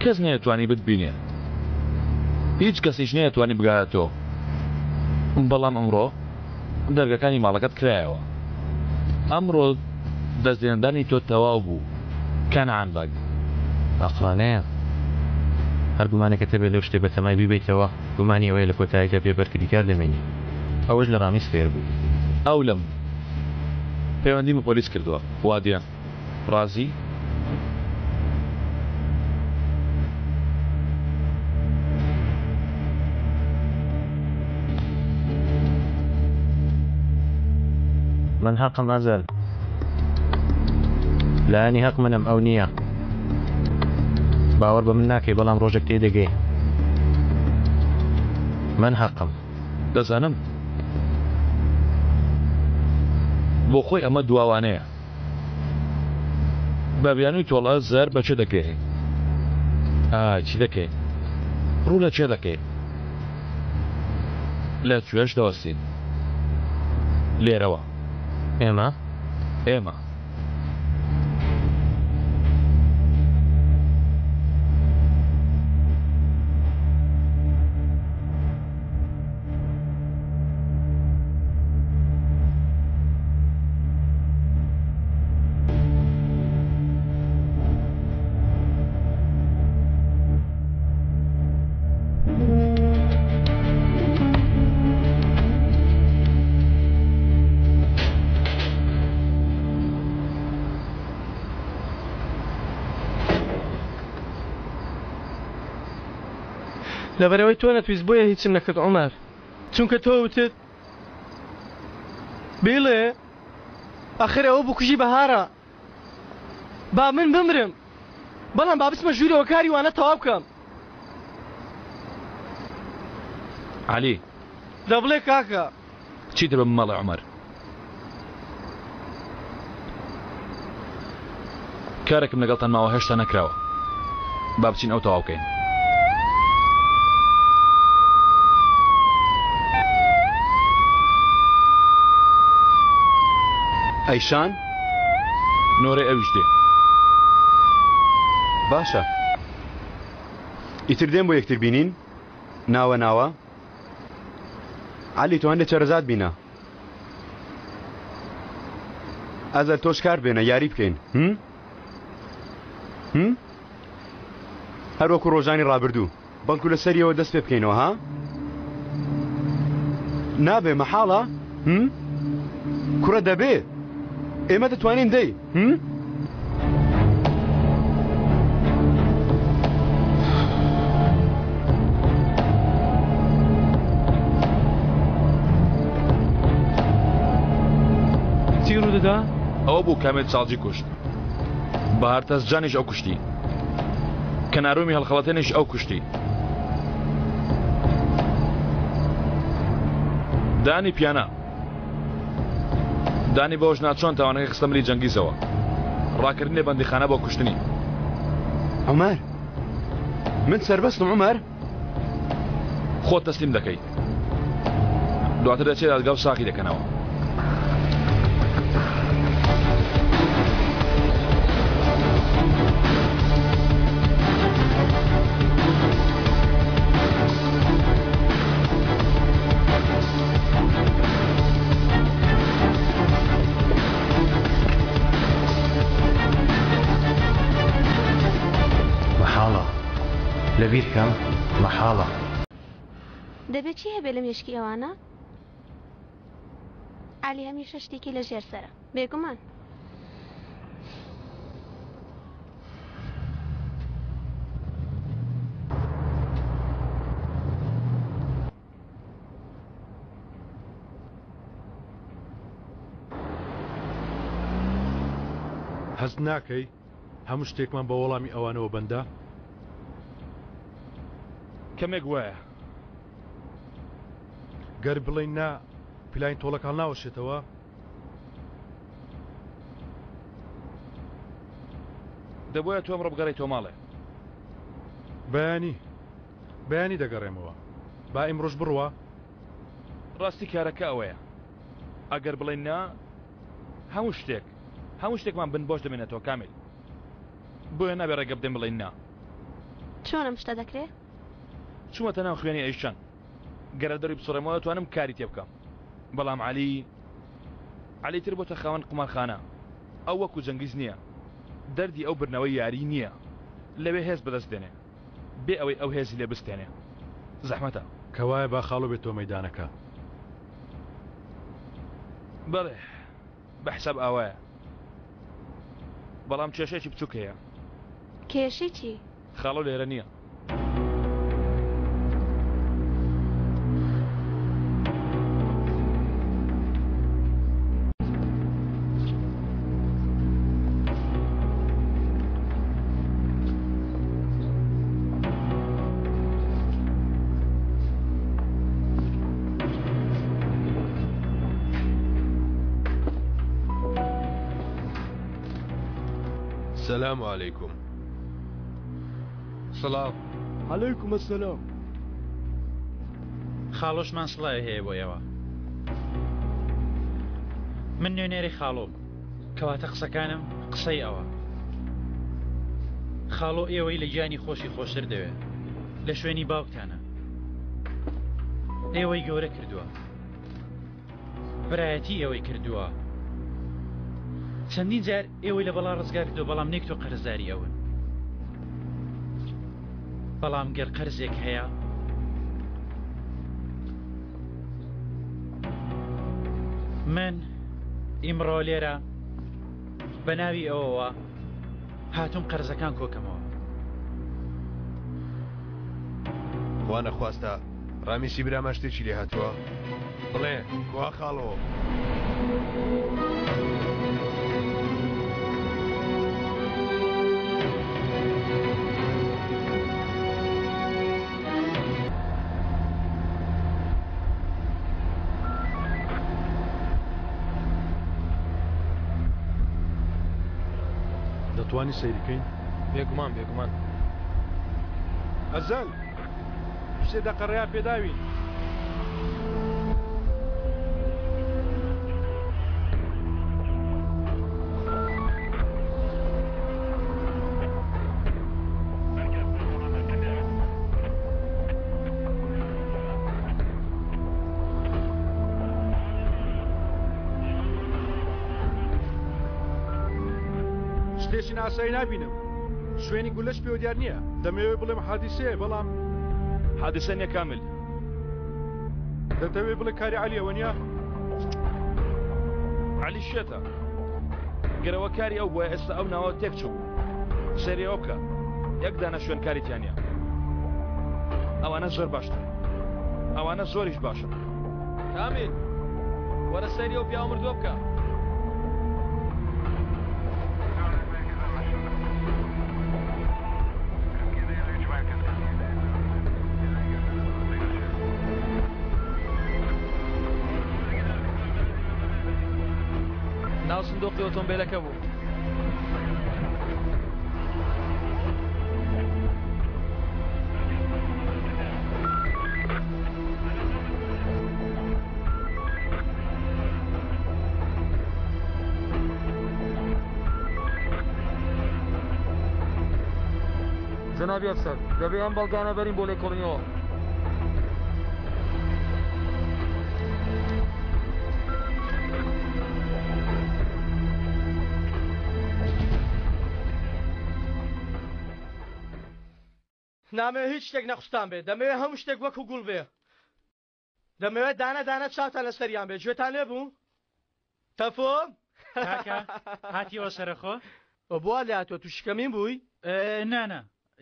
کەس نەیەتوانی بتبینێ هیچ کەسیش نەیەتوانی بگاتە تۆ بەڵام ئەمڕۆ دەرگەکانی ماڵەکەت کرایەوە. ئەمڕۆ دەستلێنەدانی تۆ تەواو بوو کەنعان بەگ. ئاقڵانەیە هەر گومانێکت هەبێت لەو شتەی بەتەمای بیبەیتەوە، گومانی ئەوەیە لە کۆتاییدا بێ بەرگریکار دەمێنی. ئەوەش لە ڕامیز فێر بوو. ئەو لەم پەیوەندی بە پۆلیس کردووە. وادیە. ڕازی؟ من هەقم ئەزەل. لایەنی هەق منم ئەو نییە. باوەڕ بە من ناکەی بەڵام ڕۆژێک تێدەگەی. من هەقم. دەزانم. بۆ خۆی ئەمە دواوانەیە. بە بیانووی تۆڵە زەر بە کێ دەکەین؟ ئای چی دەکەین؟ ڕوو لە کێ دەکەین؟ لە کوێش دەوەستین؟ لێرەوە. ئێمە؟ ئێمە. لەبەرئەوەی تۆ نەتویست بۆیە هیچم نەکرد عومەر چونکە تۆ وتت بیڵێ ئەخر ئەوە بکوژی بەهارە با من بمرم بەڵام با بچمە ژوورەوە کاری وانە تەواو بکەم. عەلی. دەبڵێ کاکە. چیتر بە من مەڵێ عومەر. کارێکم لەگەڵتان ماوە هێشتا نەکراوە. با بچین ئەو تەواو بکەین. ئەیشان؟ نۆرەی ئەویش دێ. باشە. ئیتر دێن بۆ یەکتر بینین؟ ناوە ناوە؟ عەلی تۆ هەندێ چەرەزات بینە. ئەزەل تۆش کار بێنە یاری بکەین. هم؟ هم؟ هەر وەکو ڕۆژانی ڕابردوو بەڵکو لە سەریەوە دەست پێ بکەینەوە ها؟ نابێ مەحاڵە؟ هم؟ کوڕە دەبێ ئێمە دەتوانین دەی هم؟ ڕوودەدا؟ ئەوە بوو کامێل چاڵجی کوشت. بەهار تەزجانیش ئەو کوشتی. کەنارۆمی هەڵخەڵەتێنیش ئەو کوشتی. دانی پیانا. دانی بەوەش نا چۆن تاوانەکەی خستە ملی جەنگیزەوە. ڕاکردنی بەندیخانە بۆ کوشتنی. عومەر من سەربەستم عومەر. خۆت تەسلیم دەکەی دواتر دەچێت دادگا و ساغی دەکەنەوە. مەحاڵە لەبیر کەم مەحاڵە. دەبێ چی هەبێ لە مێشکی ئەوانە؟ عەلی هەمیشە شتێکی لە ژێر سەرە. بێگومان. هەست ناکەی هەموو شتێکمان بە وەڵامی ئەوانەوە بەندە؟ کەمێک وایە. گەر بڵێین نا، پلانی تۆڵەکە هەڵناوەشێتەوە؟ دەبوایە تۆ ئەمڕۆ بگەڕێیتەوە ماڵێ. بەیانی، بەیانی دەگەڕێمەوە. با ئیمڕۆش بڕوا. ڕاستی کارەکە ئەوەیە. ئەگەر بڵێین نا، هەموو شتێک، هەموو شتێکمان بنبۆش دەمێنێتەوە کامیل. بۆیە نابێ ڕێگە بدەین بڵێین نا. چۆن ئەم شتە دەکرێ؟ چوومەتە ناو خوێنی ئەیشەن. گەر دەروی بسڕێمەوە دەتوانم کاری تێ بکەم. بەڵام عەلی، عەلی تر بۆتە خاوەن قومارخانە. ئەو وەکو جەنگیز نییە. دەردی ئەو بردنەوەی یاری نییە. لەوێ هێز بەدەست دێنێ. بێ ئەوەی ئەو هێزی لێ بستێنێ. زەحمەتە. کەوایە با خاڵۆ بێتەوە مەیدانەکە. بەڵێ، بە حساب ئاوایە. بەڵام کێشەیەکی بچووک هەیە. کێشەی چی؟ خاڵۆ لێرە نییە. سلام علیکم سڵاو علیکم السلام خاڵۆشمان سڵاوی هەیە بۆ ئێوە من نوێنەری خاڵۆم کەواتە قسەکانم قسەی ئەوە. خاڵۆ ئێوەی لە گیانی خۆشی خۆشتر دەوێ. لە شوێنی باوکتانە. ئێوەی گەورە کردووە. برایەتی ئێوەی کردووە. چەندین جار ئێوەی لە بەڵا ڕزگار کردووە بەڵام نێک تۆ قەرزداری ئەون. بەڵام گەر قەرزێک هەیە من ئیمڕۆ لێرە بە ناوی ئەوەوە هاتووم قەرزەکان کۆکەمەوە. خوا نەخواستە ڕامیسی برامان شتێکی لێ هاتووە؟ بڵێ کوا خاڵۆ؟ دەتوانی سەیری کەین؟ بێگومان بێگومان. ئەزەل سێ دەقە ڕێیان پێداوین. شتێکی ناسایی نابینم شوێنی گولەش پێوە دیار نییە دەمەوێت بڵێم حادیسەیە بەڵام حادیسە نییە کامل دەتەوێت بڵێ کاری عەلیەوە نییە عەلی شێتە گەرەوە کاری ئەو بووە ئێستا ئەو ناوە تێک چوو سەیری ئەوە بکە یەک دانە شوێنکاری تیا نییە ئەوانە زۆر باشتر ئەوانە زۆریش باشن کامیل وەرە سەیری ئەو پیاوە مردووە بکە. کەوتە ئۆتۆمبیلەکە بوو. جەنابی ئەفسەر، دەبێ ئەم بەڵگانە بەرین بۆ لێکۆڵینەوە. نامەوێ هیچ شتێک نەخوستان بێ، دەمەوێ هەموو شتێک وەکو گوڵ بێ. دەمەوێت دانە دانە چاوتان لەسەریان بێ گوێتان لێ بوو؟ تەفۆ کاکە هاتیەوە سەرەخۆ؟ بۆ لێ هاتووە تووشی کەمین بووی؟ نا نا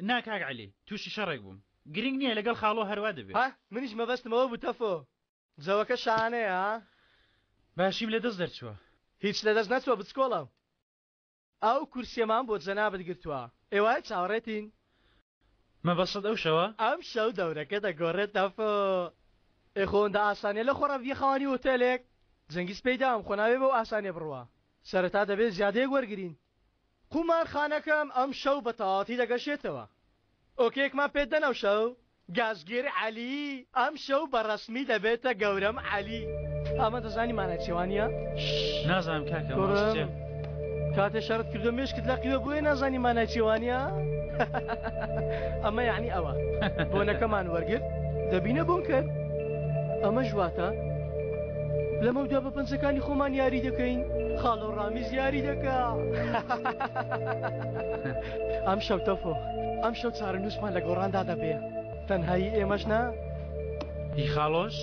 نا کاک عەلی تووشی شەڕێک بووم گرنگ نییە لەگەڵ خاڵۆ هەروا دەبێ. ها منیش مەبەستم ئەوە بوو تەفۆ جەوەکە شانەیە ها؟ باشیم لە دەست دەرچووە. هیچ لە دەست نەچووە بچکۆڵە. ئەو کورسیەمان بۆ جەنابت گرتووە ئێوارە چاوەڕێتین. مەبەستت ئەو شەوە؟ ئەم شەو دەورەکە دەگۆڕێت تەفۆ. ئێ خۆ ئەوەندە ئاسانیە لە خۆڕا ببیە خاوەنی ئۆتێلێک؟ جەنگیز پێی داوم خۆ نابێ بەو ئاسانیە بڕوا. سەرەتا دەبێ زیادەیەک وەرگرین. قومارخانەکەم ئەم شەو بە تەواوەتی دەگەشێتەوە. ئۆکەیەکمان پێت دەن ئەو شەو؟ گازگر عەلی ئەمشەو بە ڕەسمی دەبێتە گەورەم عەلی. ئەمە دەزانی مانای چیە وانیە؟ نازانم کاکە مەبەست چیە؟ کاتێ شەڕت کردوە مێشکت لەقیوە بۆیە نازانی مانای چیە وانیە؟ ئەمە یەعنی ئەوە بۆنەکەمان وەرگرت دەبینە بۆنکەر ئەمەش واتە لەمەودوا بە پەنجەکانی خۆمان یاری دەکەین خاڵۆ ڕامیز یاری دەکا ئەم شەو تەفۆ ئەم شەو چارەنووسمان لە گۆڕاندا دەبێ تەنهایی ئێمەش نا هی خاڵۆش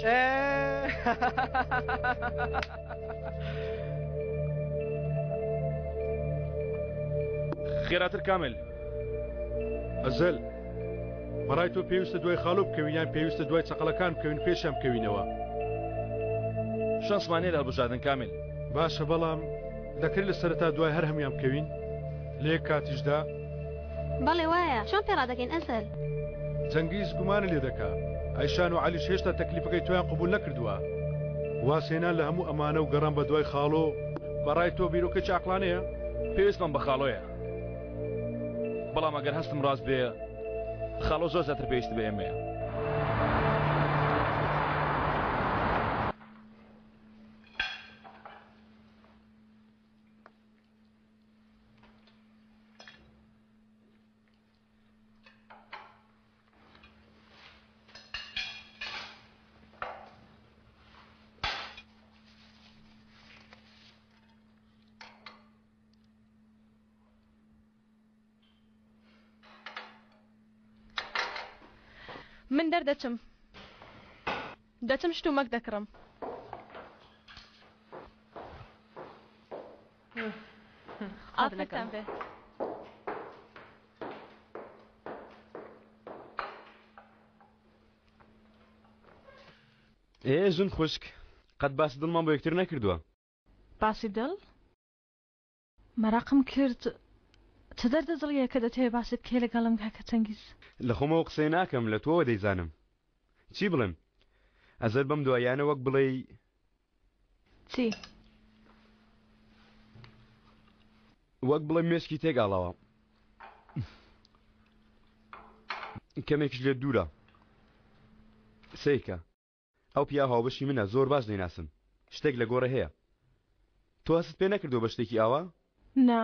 خێراتر کامل ئەزەل بەڕای تۆ پێویستە دوای خاڵۆ بکەوین یان پێویستە دوای چەقەڵەکان بکەوین پێشیان بکەوینەوە شانسمان نیە لە هەڵبژاردن کامل باشە بەڵام دەکرێت لە سەرەتا دوای هەر هەموویان بکەوین لە یەک کاتیشدا؟ بەڵێ وایە، چۆن پێ ڕادەکەین ئەزەل؟ جەنگیز گومانی لێ دەکا، ئەیشان و عەلیش هێشتا تەکلیفەکەی تۆیان قبوڵ نەکردووە. وازهێنان لە هەموو ئەمانە و گەڕان بە دوای خاڵۆ، بە ڕای تۆ بیرۆکەیەکی عەقڵانەیە؟ پێویستمان بە خاڵۆیە، بەڵام ئەگەر هەستم ڕاست بێ، خاڵۆ زۆر زیاتر پێویستی بە ئێمەیە. من دەردەچم دەچم شتومەک دەکڕم. ئافرەتان بێ. ئێ ژن خوشک قەت باسی دڵمان بۆ یەکتر نەکردووە. باسی دڵ؟ مەراقم کرد چ دەردە دڵیەکە دەتەوێ باسی بکەی لەگەڵم کاکە چەنگیز؟ لە خۆمەوە قسەی ناکەم لە تۆوە دەیزانم. چی بڵێم؟ ئەزەر بەم دواییانە وەک بڵێی. چی؟ وەک بڵێم مێشکی تێک ئاڵاوە. کەمێکیش لێت دوورە. سەیرکە. ئەو پیاو هاوبەشی منە زۆر باش دەیناسم شتێک لە گۆڕێ هەیە تۆ هەستت پێ نەکردووە بە شتێکی ئاوا؟ نا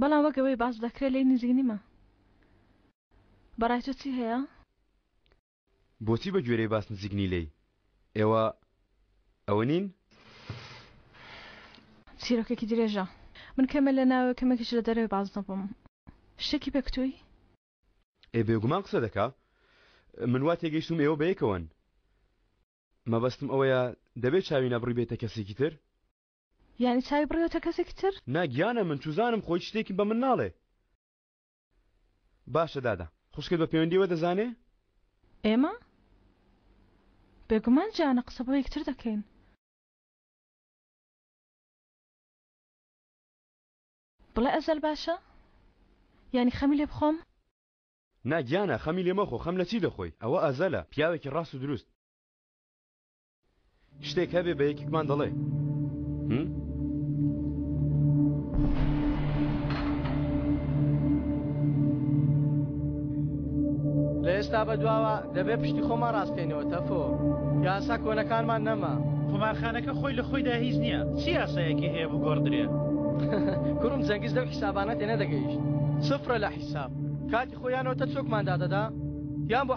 بەڵام وەک ئەوەی باس دەکرێت لێی نزیک نیمە بەڕای تۆ چی هەیە؟ بۆچی بە گوێرەی باس نزیک نی لێی؟ ئێوە ئەوە نین؟ چیرۆکێکی درێژە من کەمێ لە ناوێ کەمێکیش لە دەرەوەی بازنە بووم شتێکی پێ کوتووی؟ ئێ بێگومان قسە دەکا من وا تێگەیشتوم ئێوە بەیەکەوەن مەبەستم ئەوەیە دەبێت چاوی نەبڕیبێتە کەسێکی تر؟ یانی چاوی بڕیوەتە کەسێکی تر؟ نا گیانە من چوزانم خۆی شتێکی بە من ناڵێ. باشە دادە خوشکت بە پەیوەندیەوە دەزانێ؟ ئێمە؟ بێگومان جانە قسە بۆ یەکتر دەکەین. بڵێ ئەزەل باشە؟ یانی خەمی لێ بخۆم؟ نا گیانە خەمی لێ مەخۆ خەم لە چی دەخۆی ئەوە ئەزەلە پیاوێکی ڕاست و دروست. شتێک هەبێ بە یەکێکمان دەڵێ. لە ئێستا بە دواوە دەبێ پشتی خۆمان ڕاستکەینەوە تەفۆ یاسا کۆنەکانمان نەما. قومارخانەکە خۆی لە خۆیدا هیچ نییە چی یاسایەکی هەیە بگۆڕدرێ؟ کوڕم جەنگیز لەو حیسابانە تێنەدەگەیشت سفرە لە حیساب کاتی خۆی یان نۆتە چۆکمان دادەدا یان بۆ.